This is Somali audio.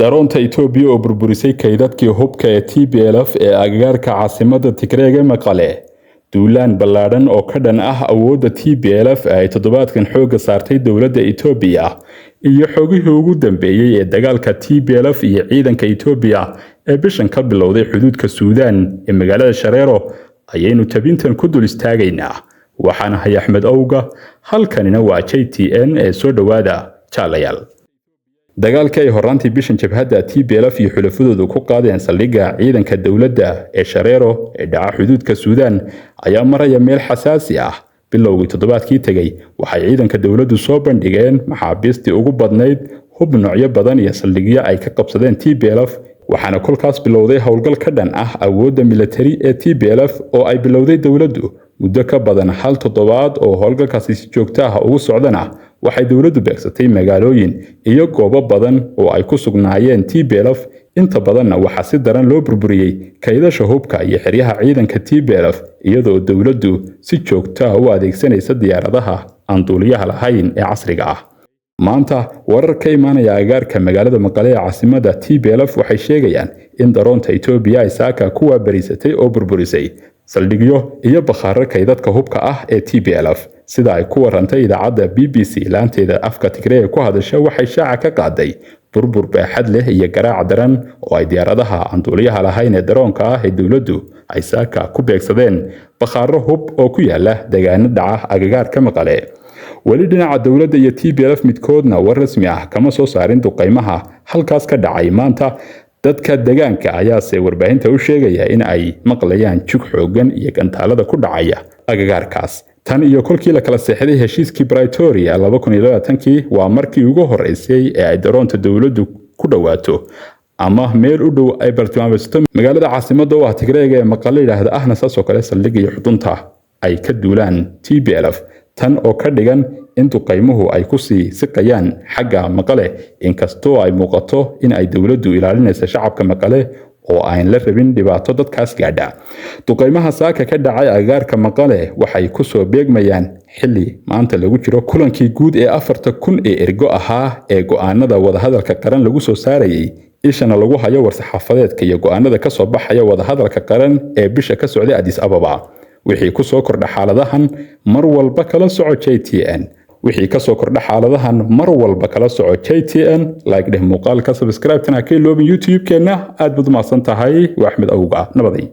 Daroonta Itoobiya oo burburisay kaydadkii hubka ee TPLF ee agagaarka caasimadda Tigreeg ee Maqale, duulaan ballaadhan oo ka dhan ah awoodda TPLF ay toddobaadkan xoogga saartay dowladda Itoobiya, iyo xogihii ugu dambeeyay ee dagaalka TPLF iyo ciidanka Itoobiya ee bishan ka bilowday xuduudka Suudaan ee magaalada Shareero ayaynu tabintan ku dul istaagaynaa. Waxaan ahay Axmed Owga, halkanina waa JTN ee soo dhowaada jaalayaal. Dagaalkii ay horaantii bishan jabhadda TPLF iyo xulafadoodu ku qaadeen saldhigga ciidanka dowladda ee Shareero ee dhaca xuduudka Suudaan ayaa maraya meel xasaasi ah. Bilowgii toddobaadkii tegey waxay ciidanka dowladdu soo bandhigeen maxaabiistii ugu badnayd, hub noocyo badan iyo saldhigyo ay ka qabsadeen TPLF, waxaana kolkaas bilowday howlgal ka dhan ah awoodda militari ee TPLF oo ay bilowday dowladdu. Muddo ka badan hal toddobaad oo howlgalkaasi si joogto ah ugu socdana waxay dowladdu beegsatay magaalooyin iyo goobo badan oo ay ku sugnaayeen TPLF. Inta badanna waxaa si daran loo burburiyey kaydasha hubka iyo xeryaha ciidanka TPLF, iyadoo dowladdu si joogto ah u adeegsanaysa diyaaradaha aan duuliyaha lahayn ee casriga ah. Maanta warar ka imaanaya agagaarka magaalada Maqale ee caasimadda TPLF waxay sheegayaan in daroonta Itoobiya ay saaka ku waabariisatay oo burburisay saldhigyo iyo bakhaaro kaydadka hubka ah ee TPLF. Sida ay ku warantay idaacadda BBC laanteeda afka Tigreega ku hadasha, waxay shaaca ka qaaday burbur baaxad leh iyo garaac daran oo ay diyaaradaha aan duuliyaha lahayn ee daroonka ah ee dowladdu ay saaka ku beegsadeen bakhaaro hub oo ku yaala deegaano dhaca agagaarka Maqale. Weli dhinaca dowladda iyo TPLF midkoodna war rasmi ah kama soo saarin duqeymaha halkaas ka dhacay maanta. Dadka deegaanka ayaase warbaahinta u sheegaya in ay maqlayaan jug xoogan iyo gantaalada ku dhacaya agagaarkaas. Tan iyo kolkii la kala seexday heshiiskii Pretoria 2020kii, waa markii ugu horeysay ee ay daroonta dowladdu ku dhowaato ama meel u dhow ay bartilmaameedsato magaalada caasimadda u ah Tigreega ee Maqale yidhaahda, ahna saasoo kale saldhigga iyo xudunta ay ka duulaan TPLF. Tan oo ka dhigan in duqaymuhu ay kusii siqayaan xagga Maqale, inkastoo ay muuqato in ay dowladdu ilaalinaysa shacabka Maqale oo aan la rabin dhibaato dadkaas gaadha. Duqaymaha saaka ka dhacay agagaarka Maqale waxay kusoo beegmayaan xilli maanta lagu jiro kulankii guud ee 4000 ee ergo ahaa ee go'aanada wadahadalka qaran lagu soo saarayay, ishana lagu hayo war-saxaafadeedka iyo go'aanada ka soo baxaya wadahadalka qaran ee bisha ka socday Addis Ababa. Wixii ku soo kordha xaaladahan mar walba kala soco JTN. Wixii ka soo kordha xaaladahan mar walba kala soco JTN. Like dheh muuqaalka, subscribe-tana ka iloobin YouTube-keenna. Aad baad u mahadsan tahay. Waa Axmed Awga, nabaday.